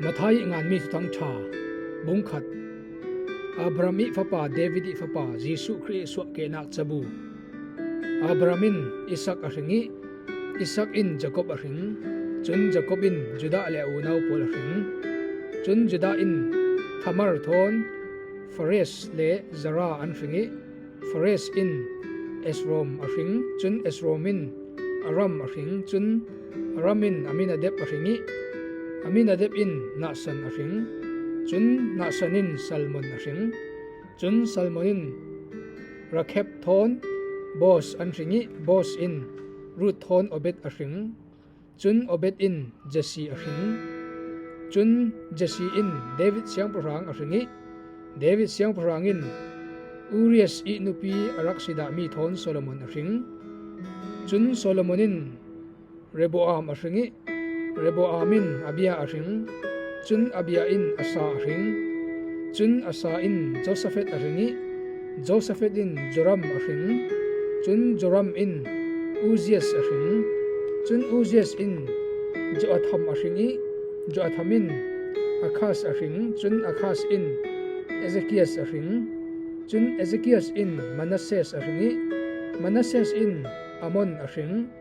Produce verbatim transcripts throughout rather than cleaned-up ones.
Matthai ih nganmi Thuthang ṭha, bung khat. Abraham ih fapa, David ih fapa, Jesuh Khrih ih suahkehnak cabu. Abraham in Isak a hring ih, Isak in Jakob a hring. Cun Jakob in Judah le a unau pawl a hring. Cun Judah in Tamar thawn Fares le Zara an hring ih, Fares in Esrom a hring, cun Esrom in Aram a hring, cun Aram in Aminadab a hring ih, Aminadab in Nahson a hring, cun Nahson in Salmon a hring, cun Salmon in Rakhep thawn Boaz an hring ih, Boaz in Ruth thawn Obed a hring. Cun Obed in Jesse a hring. Cun Jesse in David siangpahrang a hring ih, David siangpahrang in Urias ih nupi a rak si dahmi thawn Solomon a hring. Cun Solomon in Rehoboam a hring ih, Rehoboam in Abia a hring. Cun Abia in Asa a hring. Cun Asa in Josaphat a hring ih, Josaphat in Joram a hring. Cun Joram in Uzias a hring. Cun Uzias in Joatham a hring ih, Joatham in Akhaz a hring. Cun Akhaz in Ezekias a hring. Cun Ezekias in Manasses a hring ih, Manasses in Amon a hring.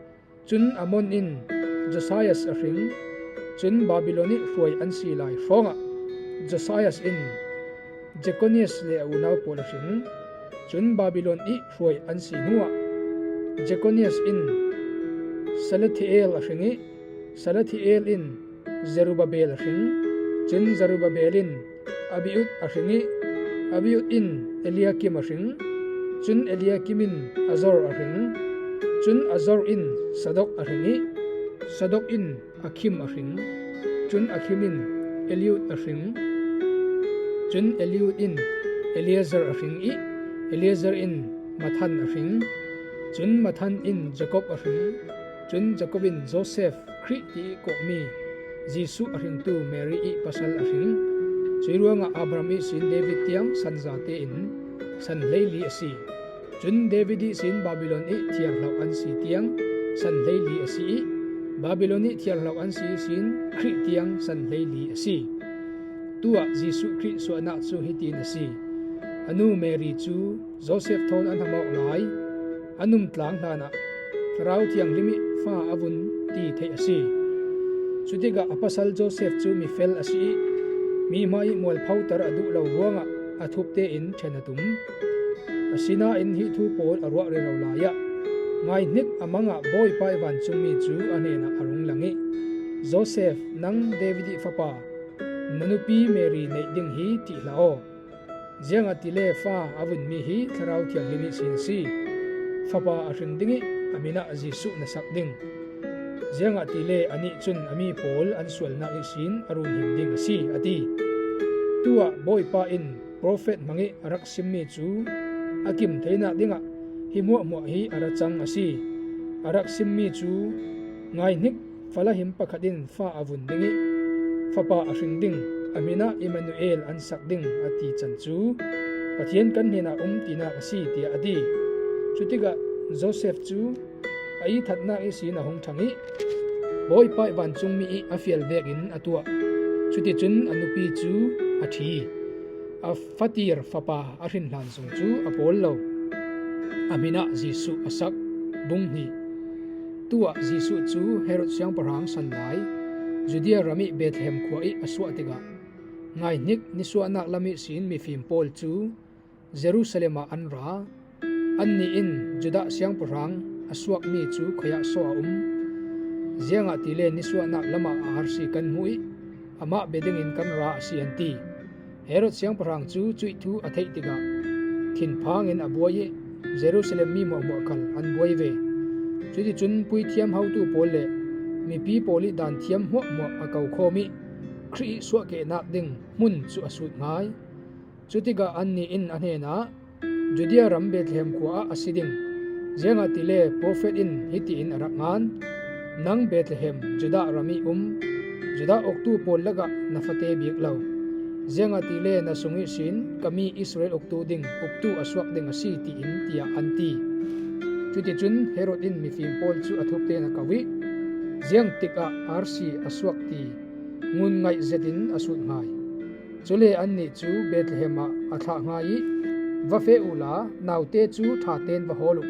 Cun Amon in Josias a hring. Cun Babilon ih hruai an si lai hrawngah Josias in Jekonias le a unau pawl a hring. Cun Babilon ih hruai an si hnuah Jekonias in Salathiel a hring ih, Salathiel in Zerubbabel a hring. Cun Zerubbabel in Abiud a hring ih, Abiud in Eliakim a hring. Cun Eliakim in Azor a hring. Cun Azor in Sadok a hring ih, Sadok in Akhim a hring. Cun Akhim in Eliud a hring. Cun Eliud in Eleazar a hring ih, Eleazar in Mathan a hring. Cun Mathan in Jakob a hring. Cun Jakob in Josef, Khrih tiih kawhmi Jesuh a hringtu Mary ih pasal a hring. Cuih ruangah Abraham ihsin David tiang sanzate in san hleili a si. Cun David ihsin Babilon ih thiarhlauh an si tiang san hleili a si ih, Babilon ih thiarhlauh an si ihsin Khrih tiang san hleili a si. Tuah Jesuh Khrih suahnak cu hitin a si. A nu Mary cu Josef thawn an hmawk lai. An umtlang hlanah Thlarau Thianghlim ih fa a vun ti theih a si. Cutikah a pasal Josef cu mifel a si ih, mi hmai ih mualphoter a duh lo ruangah a thup tein ṭhen a tum. Asinain hih thu pawl a ruah rero lai ah ngaihnik a mangah Bawipa ih vancungmi cu a hnenah a rung lang ih, Josef, nang David ih fapa, na nupi Mary neih ding hi ṭih hlah aw. Ziangahtile fa a vunmi hi Thlarau Thianghlim ihsin a si. Fapa a hring ding ih a min ah Jesuh na sak ding. Ziangahtile anih cun a mi pawl an sualnak ihsin a runhim ding a si, a ti. Tuah Bawipa in profet hmangih a rak simmi cu a kim theinak dingah hi hmuahhmuah hi a ra cang a si. A rak simmi cu, ngaihnik, fala him pakhat in fa a vun ding ih fapa a hring ding, a min ah Immanuel an sak ding, a ti can cu Pathian kan hnenah um tinak a si, tiah a ti. Cutikah Josef cu a ihthatnak ihsin a hung ṭhang ih Bawipa ih vancungmi ih a fial vekin a tuah. Cuticun a nupi cu a ṭhi. A fatir fapa a hrin hlan zong cu a pawl lo. A min ah Jesuh a sak. Bung hnih. Tuah Jesuh cu Herod siangpahrang san lai Judea ram ih Bethlehem khua ih a suah tikah, ngaihnik, nisuahnak lam ihsin mifim pawl cu Jerusalem ah an ra. Annih in Judah siangpahrang a suakmi cu khuiah sawh a um. Ziangahtile nisuahnak lamah a arsi kan hmuh ih amah bia dingin kan ra a si, an ti. Herod siangpahrang cu cuih thu a theih tikah thinphang in a buai ih Jerusalem mi hmuahhmuah khal an buai ve. Cuticun puithiam hotu pawl le mipi pawl ih daan thiam hmuahhmuah a ko khawm ih Khrih ih suahkehnak ding hmun cu a sut ngai. Cutikah annih in a hnenah, Judea ram Bethlehem khua ah a si ding. Ziangahtile profet in hitiin a rak ngan, nang Bethlehem, Judah ram ih um, Judah uktu pawl lakah na fate bik lo. Ziangahtile na sung ihsin ka mi Israel uktu ding uktu a suak ding a si, tiin, tiah an ti. Cuticun Herod in mifim pawl cu a thup tein a ko ih, ziang tikah arsi a suak ti ngun ngaih zetin a sut ngai. Cule annih cu Bethlehem ah a thlah ngai ih, "Va feh uhla, naute cu ṭha tein va hawl uh.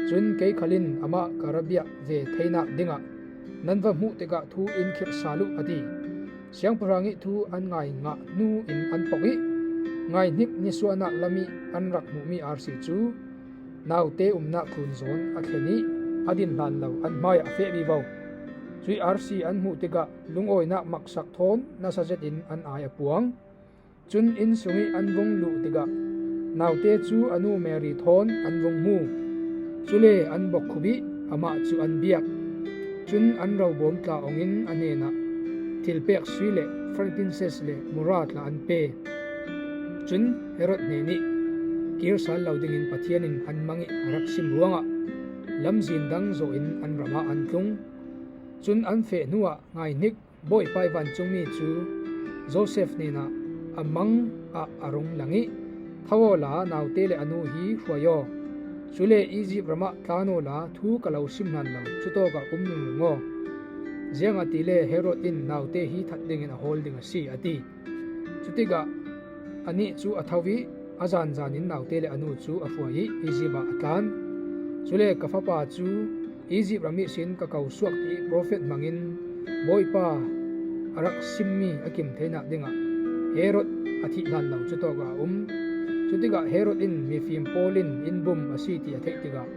Cun kei khal in amah ka ra biak ve theinak dingah nan va hmuh tikah thu in khirh sal uh," a ti. Siangpahrang ih thu an ngai ngah hnu in an pok ih, ngaihnik nisuahnak lam ih an rak hmuhmi arsi cu naute umnak tlun zawn a thlen ih a din hlan lo an hmaiah a feh vivo. Cuih arsi an hmuh tikah lungawinak maksak thawn nasa zetin an ai a puang. Cun inn sungih an vung luh tikah naute cu a nu Mary thawn an vung hmu. Cule an bawkkhup ih amah cu an biak. Cun an robawm tla ong in a hnenah thilpek sui le frankincense le mura tla an pe. Cun Herod hnenih kir sal lo dingin Pathian in an mang ih a rak sim ruangah lamzin dang zawh in an ram ah an tlung. Cun an feh hnuah ngaihnik, Bawipa ih vancungmi cu Josef hnenah a mang ah a rung lang ih, "Tho awla naute le a nu hi hruai aw. Cule Izipt ram ah tlan awla thu ka lo sim hlan lo cutawkah um ringring aw. Ziangahtile Herod in naute hi that dingin a hawl ding a si," a ti. Cutikah anih cu a tho ih a zanzan in naute le a nu cu a hruai ih Izipt ah a tlan. Cule, "Ka fapa cu Izipt ram ihsin ka ko suak," tiih profet hmangin Bawipa a rak simmi a kim theinak dingah Herod a thih hlan lo cutawkah a um. Cutikah Herod in mifim pawl in innbum a si ti a theih tikah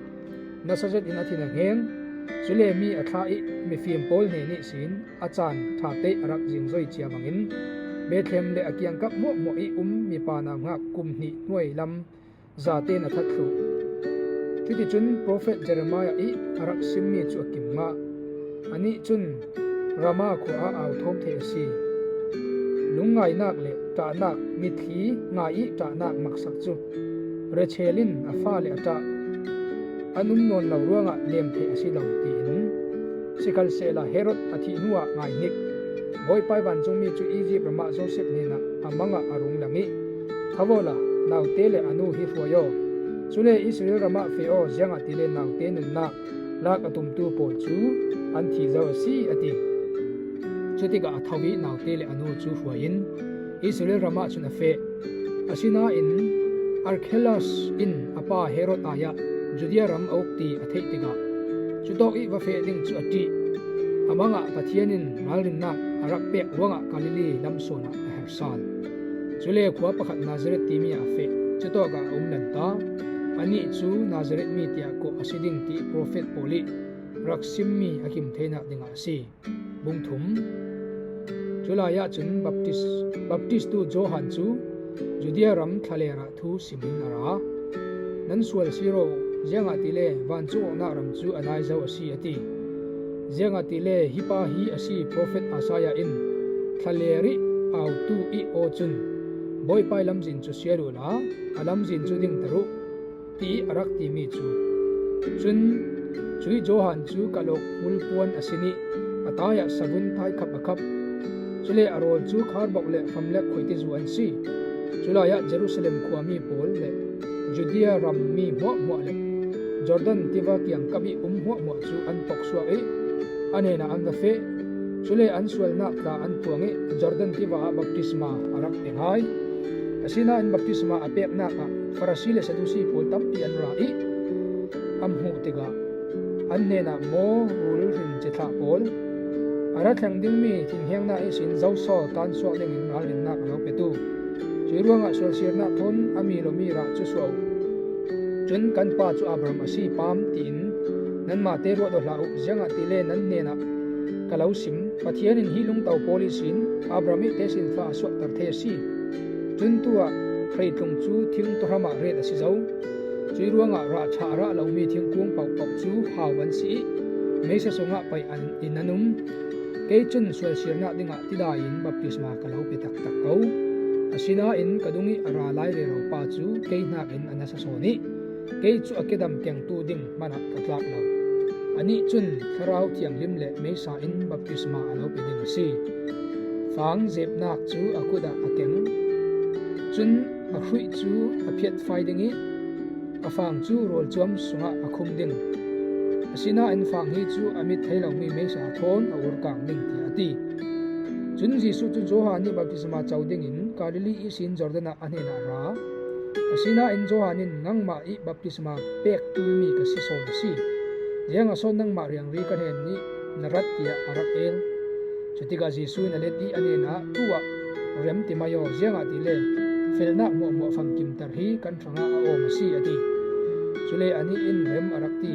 nasa zetin a thin a heng. Cule mi a thlah ih mifim pawl hnen ihsin a caan ṭha teih a rak zingzoi cia bangin Bethlehem le a kiangkap hmuahhmuah ih um mipa nauhak kum hnih hnuai lam zatein a that thluh. Cuticun profet Jeremiah ih a rak simmi cu a kim ngah. Anih cun Ramah khua ah au thawm thei a si. Lungngainak le ṭahnak, mitthli ngai ih ṭahnak maksak cu Rachel in a fale a ṭah. An um nawn lo ruangah lem theih a si lo, tiin. Sikhalsehla Herod a thih hnuah ngaihnik, Bawipa ih vancungmi cu Izipt ram ah Josef hnenah a mang ah a rung lang ih, "Tho awla naute le a nu hi hruai aw. Cule Israel ram ah feh aw, ziangahtile naute nunnak lak a tumtu pawl cu an thi zo a si," a ti. Cutikah a tho ih naute le a nu cu hruai in Israel ram ah cun a feh. Asinain Arkhelaus in a pa Herod ai-ah Judea ram a uk ti a theih tikah, cutawk ih va feh ding cu a ṭih. A mang ah Pathian in ralrinnak a rak pek ruangah Galilee lam sawn ah a her sal. Cule khua pakhat Nazareth timi ah a feh. Cutawkah a um lanta. Anih cu Nazareth mi tiah kawh a si ding tiih profet pawl ih rak simmi a kim theinak dingah a si. Bung thum. Culai ah cun Baptis-, Baptistu Johan cu Judea ram thlaler ah thu simin a ra. "Nan sual sir aw uh, ziangahtile vancung awknak ram cu a nai zo a si," a ti. Ziangahtile hi pa hi a si profet Isaiah in, "Thlaler ih autu ih aw cun Bawipa ih lamzin cu sial uhla a lamzin cu dingter uh," tiih a rak timi cu. Cun cuih Johan cu kalawk hmul puan a sin ih a tai ah savun taikhap a khap. Cule a rawl cu kharbok le hramlek khuaitizu an si. Culai ah Jerusalem khuami pawl le Judea rammi hmuahhmuah le Jordan tiva kiangkap ih um hmuahhmuah cu an poksuak ih a hnenah an va feh. Cule an sualnak tla an phuang ih Jordan tiva ah baptisma a rak pe hai. Asinain baptisma a peknak ah Farasi le Sadusi pawl tampi an ra ih an hmuh tikah an hnenah maw rul hrin cithlah pawl, a ra thleng dingmi thinhengnak ihsin zosaw tansuak dingin ralrinnak a lo petu, cuih ruangah sualsirnak thawn a mi lomi rah cu suah uh. Cun kan pa cu Abraham a si paam tiin nanmate ruat aw hlah uh, ziangahtile nan hnenah ka lo sim, Pathian in hi lungto pawl ihsin Abraham ih tesinfa a suahter thei a si. Cun tu-ah hreitlung cu thing tuahram ah ret a si zo. Cuih ruangah rah ṭha a rah lomi thingkung pohpoh cu hau an si ih meisa sungah paih an, in an um. Kei cun sualsirnak dingah tidai in baptisma ka lo pe taktak ko. Asinain ka dung ih a ra lai rero pa cu kei hnakin a nasa sawn ih kei cu a kedam kengtu ding hmanah ka tlak lo. Anih cun Thlarau Thianghlim le meisa in baptisma a lo pe ding a si. Fang zepnak cu a kut ah a keng, cun a hruih cu a phiatfai ding ih a fang cu rawlcuam sungah a khum ding. Asinain fang hi cu a mit thei lomi meisa thawn a urkang ding, tiah a ti. Cun Jesuh cu Johan ih baptisma co dingin Galilee ihsin Jordan ah a hnenah a ra. Asinain Johan in, "Nangmah ih baptisma pek ṭulmi ka si sawn a si. Ziangah sawn nangmah riangri ka hnen ih na rat?" tiah a rak el. Cutikah Jesuh in a let ih a hnenah, "Tu ah rem ti mai aw, ziangahtile felnak hmuahhmuah famkimter hi kan hrangah a awm a si," a ti. Cule anih in rem a rak ti.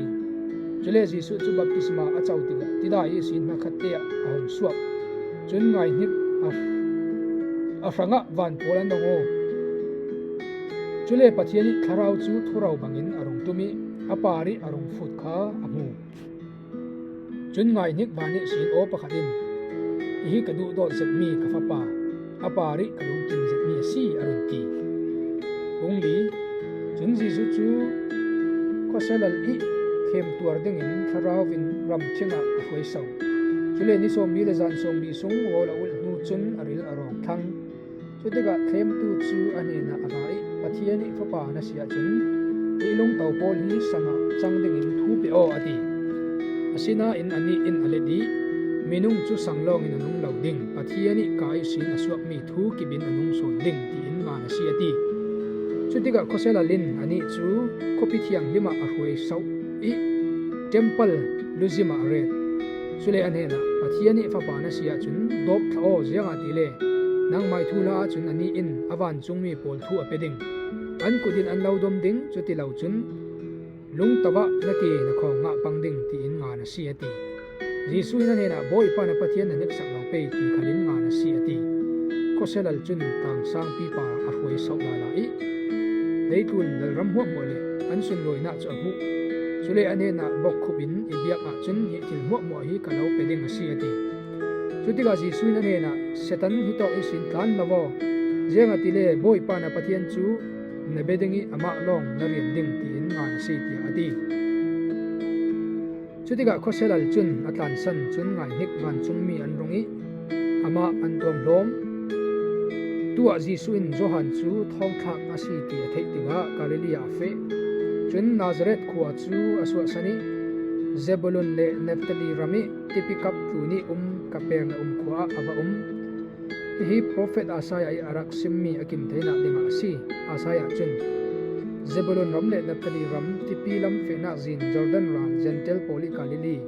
Cule Jesuh cu baptisma a co tikah tidai ihsin hmakhatte ah a hung suak. Cun ngaihnik a, a hrangah van pawl an dong aw. Cule Pathian ih thlarau cu thuro bangin a rung ṭum ih a par ih a rung fut kha a hmu. Cun ngaihnik van ihsin aw pakhat in, "Hihi ka duhdawt zetmi ka fapa, a par ih ka lungkim zetmi a si," a run ti. Bung li. Cun Jesuh cu khuasia lal ih khem tuar dingin thlarau in ramṭhing ah a hruaiso. Cule ni sawmli le zan sawmli sung rawl a ulh hnu cun a ril a rawng thlang. Cutikah thlemtu cu a hnenah a ra ih, "Pathian ih Fapa na si ahcun, hi lungto pawl hi sang ah cang dingin thu pe aw," a ti. Asinain anih in a let ih, "Minung cu sang lawngin a nung lo ding, Pathian ih kaa ihsin a suakmi thu kip in a nung sawn ding," tiin ngan a si, a ti. Cutikah khuasia lal in anih cu khuapi thianghlim ah a hruaiso ih temple luzim ah a ret. Cule a hnenah, "Pathian ih Fapa na si ahcun dawp thla aw, ziangahtile nangmah ih thuhla ahcun anih in a vancungmi pawl thu a pe ding. An kut in an lo dom ding, cuti lo cun lungto ah na ke na khawng ngah pang ding," tiin ngan a si, a ti. Jesuh in a hnenah, "Bawipa na Pathian na hneksak lo pei ti khal in ngan a si," a ti. Khuasia lal cun tangsangpi parah a hruaiso lala ih leitlun lalram hmuahhmuah le an sunlawinak cu a hmuh. Cule a hnenah, "Bokkhup in i biak ahcun hi thil hmuahhmuah hi ka lo pe ding a si," a ti. Cutikah Jesuh in a hnenah, "Satan, hitawk ihsin tlan lo aw, ziangahtile Bawipa na Pathian cu na bia ding ih amah lawng na rian ding," tiin ngan a si, tiah a ti. Cutikah khuasia lal cun a tlansan, cun ngaihnik vancungmi an rung ih amah an tuamhlawm. Tu ah Jesuh in Johan cu thawngthlak a si ti a theih tikah Galilee ah a feh. Cun Nazareth khua cu a suahsan ih Zebulun le Naftali ram ih tipi kap tlun ih um Kapernaum khua ah a va um. Hihi profet Isaiah ih a rak simmi a kim theinak dingah a si. Isaiah cun, "Zebulun ram le Naftali ram tipi lam fehnak zin Jordan ral Jentail pawl ih Galilee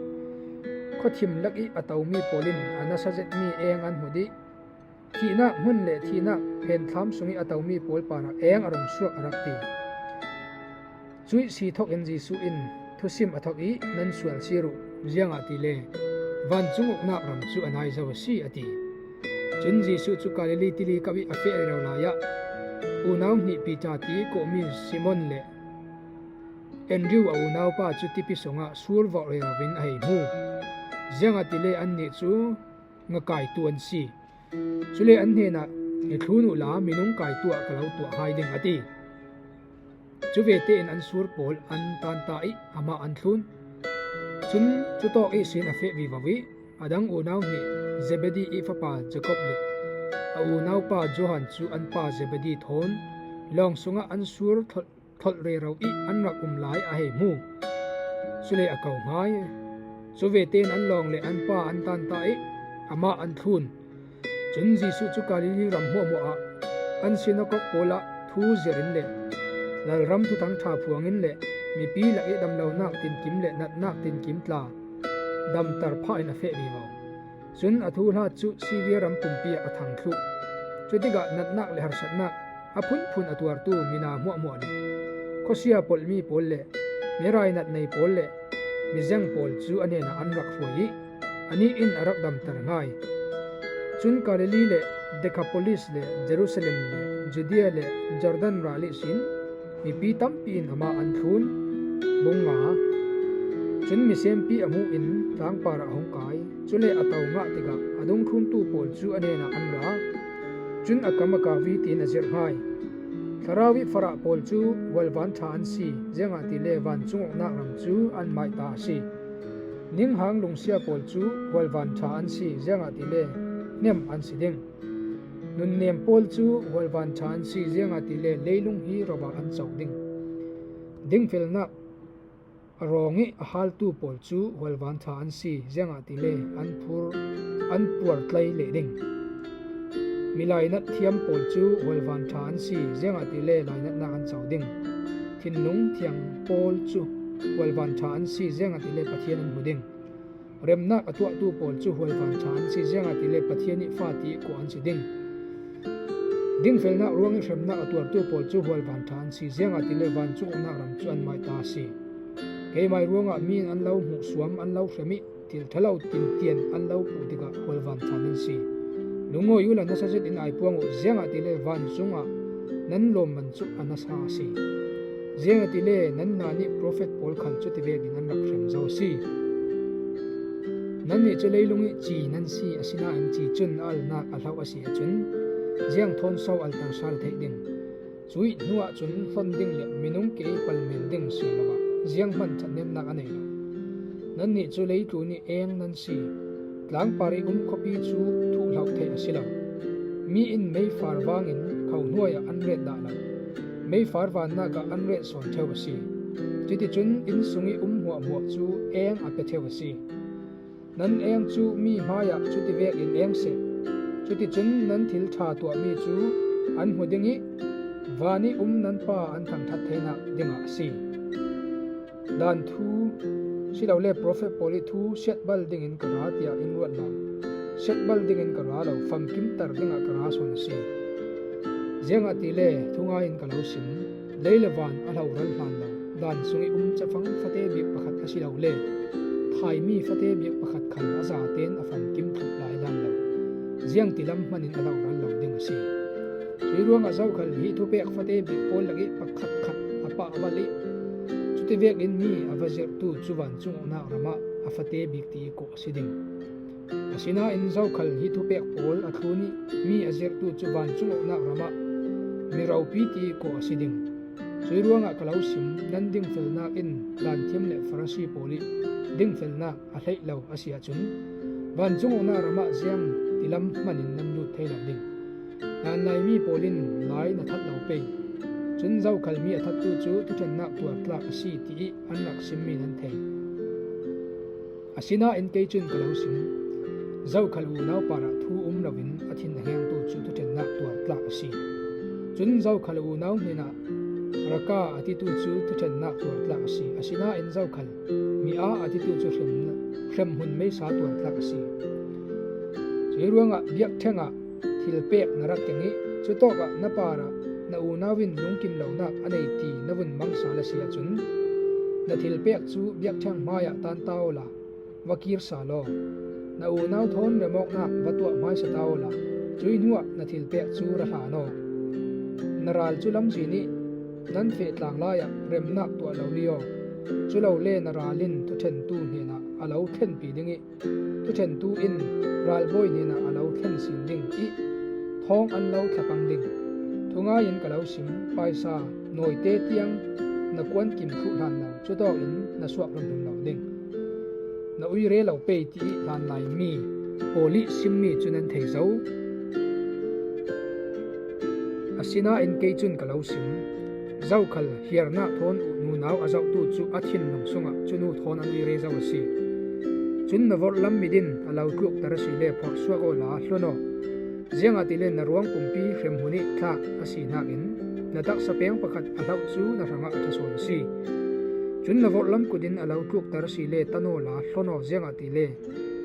khuathim lak ih a tomi pawl in a nasa zetmi eng an hmu dih. Thihnak hmun le thihnak phenthlam sungih a tomi pawl parah eng a rung suak," a rak ti. Cuih si thawk in Jesuh in thusim a thawk ih, "Nan sual sir uh, ziangahtile vancung uknak ram cu a nai zo a si," a ti. Cun Jesuh cu Galilee tili kap ih a feh rero laiah unau hnih Peter ti kawhmi Simon le Andrew a unaupa cu tipi sungah sur vorh rero in a hei hmu. Ziangahtile annih cu ngakai tu an si. Cule an hnenah, "I thlun uhla minung kai tu ah ka lo tuah hai ding," a ti. Cuvete in an sur pawl an tanta ih amah an thlun. Cun cutawk ihsin a feh vivo ih a dang unau hnih Zebedee ih fapa Jacob le a unaupa Johan cu an pa Zebedee thawn lawng sungah an sur tholh tholh rero ih an rak um lai a hei hmu. Cule a ko hngai. Cuvete in an lawng le an pa an tanta ih amah an thlun. Cun Jesuh cu Galilee ram hmuahhmuah ah an sinakok pawl ah thu zir in le lalram thuthang ṭha phuang in le mipi lak ih damlonak tinkim le natnak tinkim tla damter phah in a feh vivo. Cun a thuhla cu Syria ram pumpi ah a thang thluh. Cutikah natnak le harsatnak a phunphun a tuartu mina hmuahhmuah le khuasia polhmi pawl le mirainat nei pawl le mizeng pawl cu a hnenah an rak hruai ih anih in a rak damter ngai. Cun Galilee le Decapolis le Jerusalem le Judea le Jordan ral ihsin mipi tampi in amah an thlun. Bung nga. Cun misenpi a hmuh in tlangpar ah a hung kai. Cule a to ngah tikah a dungthluntu pawl cu a hnenah an ra. Cun a kam a kau ih tiin a zirh ngai, "Thlarau ih farah pawl cu hualvan ṭha an si, ziangahtile vancung uknak ram cu anmah ih ta a si. Ninghang lungsia pawl cu hualvan ṭha an si, ziangahtile hnem an si ding. Nunnem pawl cu hualvan ṭha an si, ziangahtile leilung hi ro ah an co ding. Dingfelnak a rawng ih a haltu pawl cu hualvan ṭha an si, ziangahtile an phur, an puar tlai leh ding. Mi lainat thiam pawl cu hualvan ṭha an si, ziangahtile lainatnak an co ding. Thinlung thiang pawl cu hualvan ṭha an si, ziangahtile Pathian an hmu ding. Remnak a tuahtu pawl cu hualvan ṭha an si, ziangahtile Pathian ih fa ti ih kawh an si ding. Dingfelnak ruangih hremnak a tuartu pawl cu hualvan ṭha an si, ziangahtile vancung uknak ram cu anmah ih ta a si. Keimah ih ruangah mi in an lo hmuhsuam, an lo hrem ih, thil ṭha lo tintian an lo puh tikah hualvan ṭha nan si. Lungawi uhla nasa zetin aipuang uh, ziangahtile vancung ah nan lawmman cu a nasa a si. Ziangahtile nan hna nih profet pawl khal cuti vekin an rak hrem zo a si. Nannih cu leilung ih ci nan si, asinain ci cun a alnak a hlauh a si ahcun ziang thawn so alter sal a theih ding? Cuih hnu ahcun hlon ding le minung ke ih palmen ding si lo ah zianghman ṭhathnemnak a nei lo. Nannih cu leitlun ih eng nan si. Tlangpar ih um khuapi cu thuh hlauh theih a si lo. Mi in meifar vangin kho hnuai ah an ret dah lo. Meifar vannak ah an ret sawn ṭheu a si. Cuticun inn sung ih um hmuahhmuah cu eng a pe ṭheu a si. Nan eng cu mi hmaiah cuti vekin eng seh. Cuticun nan thil ṭha tuahmi cu an hmu ding ih van ih um nan Pa an thangṭhat theinak dingah a si. Daan thu silole profet pawl ih thu siatbal dingin ka ra tiah in ruat lo. Siatbal dingin ka ra lo, famkimter dingah ka ra sawn a si. Ziangahtile thungai in ka lo sim. Lei le van a hloral hlan lo, daan sungih um cafang fate bik pakhat a si lo le thaimi fate bik pakhat khal a zaten a famkim thluh lai hlan lo, ziangtilam hmanin a hloral lo ding a si. Cuih ruangah zokhal hi thupek fate bik pawl lakih pakhatkhat a pahvalh ih, cuti vekin mi a va zirhtu cu vancung uknak ramah a fate bik ti ih kawh a si ding. Asinain zokhal hi thupek pawl a thlun ih mi a zirhtu cu vancung uknak ramah mi ropi ti ih kawh a si ding. Cuih ruangah ka lo sim, nan dingfelnak in daanthiam le Farasi pawl ih dingfelnak a hleih lo a si ahcun, vancung uknak ramah ziang tilam hmanin nan lut thei lo ding. Hlanlai mi pawl in lai na that lo pei. Cun zokhal mi a thattu cu thuṭhennak tuartlak a si, tiih an rak simmi nan thei. Asinain kei cun ka lo sim, zokhal unau parah thu um loin a thin a hengtu cu thuṭhennak tuartlak a si. Cun zokhal unau hnenah raka a titu cu thuṭhennak tuartlak a si. Asinain zokhal mi aa a titu cu hrem, hremhmun meisa tuartlak a si. Cuih ruangah biakṭheng ah thilpek na rak keng ih, cutawkah na parah na unau in lungkim lonak a nei ti na vun mang sal a si ahcun, na thilpek cu biakṭheng hmaiah tan ta awla va kir sal aw. Na unau thawn remawknak va tuah hmaisa ta awla cuih hnuah na thilpek cu ra hlan aw. Na ral cu lamzin ih nan feh tlang lai ah remnak tuah lo li aw. Culole na ral in thuṭhentu hnenah a lo thlenpi ding ih, thuṭhentu in ralbawi hnenah a lo thlen sin ding ih, thawng an lo thlapang ding. Thungai in ka lo sim, paisa nawite tiang na kuan kim thluh hlan lo, cutawkin na suak hrimhrim lo ding. Na uire lo pei, tiih hlanlai mi pawl ih simmi cu nan thei zo. Asinain kei cun ka lo sim, zokhal hiarnak thawn uh nunau a zohtu cu a thinlung sungah cu nu thawn an uire zo a si. Cun na vorhlam mit in a lo tlukter a si le phorhsuak awla hlon aw. Ziangahtile na ruang pumpi hremhmun ih thlak a si hnakin na taksa peng pakhat a hlauh cu na hrangah a ṭha sawn a si. Cun na vorhlam kut in a lo tlukter a si le tan awla hlon aw, ziangahtile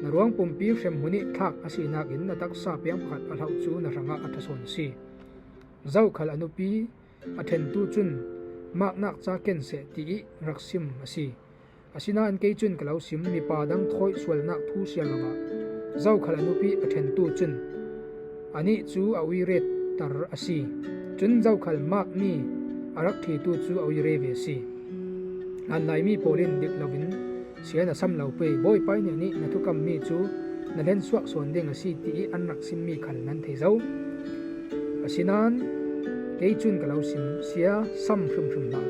na ruang pumpi hremhmun ih thlak a si hnakin na taksa peng pakhat a hlauh cu na hrangah a ṭha sawn a si. Zokhal a nupi a ṭhentu cun maknak ca ken seh, tiih rak sim a si. Asinain kei cun ka lo sim, mipa dang thawih sualnak thu siar lo ah zokhal a nupi a ṭhentu cun anih cu a uirehter a si. Cun zokhal makmi a rak ṭhitu cu a uire ve a si. Hlanlai mi pawl in dik loin sia na sam lo pei, Bawipa ih hnenih na thukammi cu na hlensuak sawn ding a si, tiih an rak simmi khal nan thei zo. Asinain kei cun ka lo sim, sia sam hrimhrim hlah uh.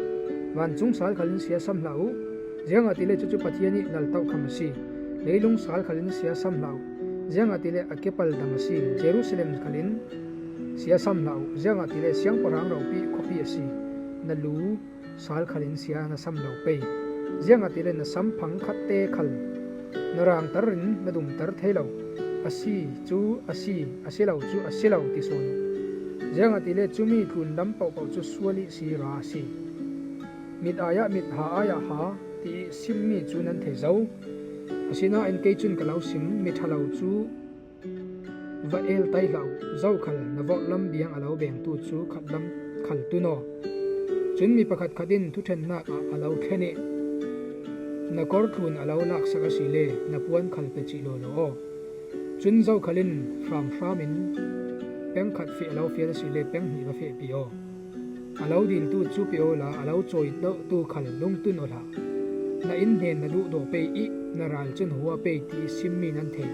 Vancung sal khal in sia sam hlah uh, ziangahtile cucu Pathian ih lal tokham a si. Leilung sal khal in sia sam hlah uh, ziangahtile a kepal dam a si. Jerusalem khal in sia sam hlah uh, ziangahtile siangpahrang ropi khuapi a si. Na lu sal khal in sia na sam lo pei, ziangahtile na sam phang khatte khal na rangter in na dumter thei lo. A si cu a si, a si lo cu a si lo ti sawn uh. Ziangahtile cumi tlunlam pohpoh cu sual ihsi ra a si. Mit ai-ah mit, ha ai-ah ha, ti ih simmi cu nan thei zo. Asinain kei cun ka lo sim, miṭhalo cu va el tai hlah uh. Zokhal na vorhlam biang a lo bengtu cu khatlam khal tun aw. Cun mi pakhatkhat in thuṭhennak ah a lo thlen ih na kawrtlun a lo laksak asile na puan khal pe cih lawlaw aw. Cun zokhal in hramhram in peng khat feh a lo fial asile peng hnih va fehpi aw. A lo diltu cu pe awla a lo cawi dawhtu khal lungtun aw hlah. Na innhnen na duhdaw pei ih na ral cun hua pei ti simmi nan thei.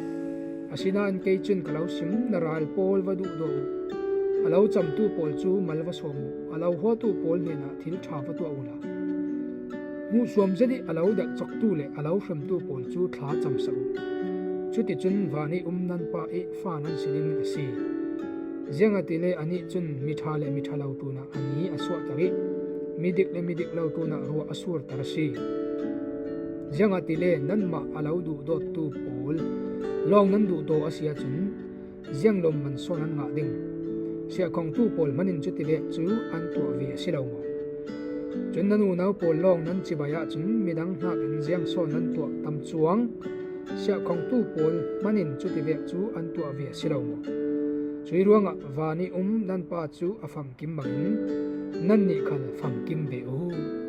Asinain kei cun ka lo sim, na ral pawl va duhdaw uh. A lo camtu pawl cu mal va sawm uh. A lo huatu pawl hnenah thil ṭha va tuah uhla, hmuhsuam zet ih a lo delhcoktu le a lo hremtu pawl cu thla camsak uh. Cuticun van ih um nan Pa ih fa nan si ding a si. Ziangahtile anih cun miṭha le miṭha lo tlunah a ni a suahter ih midik le midik lo tlunah ruah a surter a si. Ziangahtile nanmah a lo duhdawttu pawl lawng nan duhdaw a si ahcun ziang lawmman so nan ngah ding? Siahkhongtu pawl hmanin cutivek cu an tuah ve a si lo maw? Cun nan unau pawl lawng nan cibai ahcun midang hnakin ziang so nan tuah tam cuang? Siahkhongtu pawl hmanin cutivek cu an tuah ve a si lo maw? Cuih ruangah van ih um nan Pa cu a famkim bangin nannih khal famkim ve uh.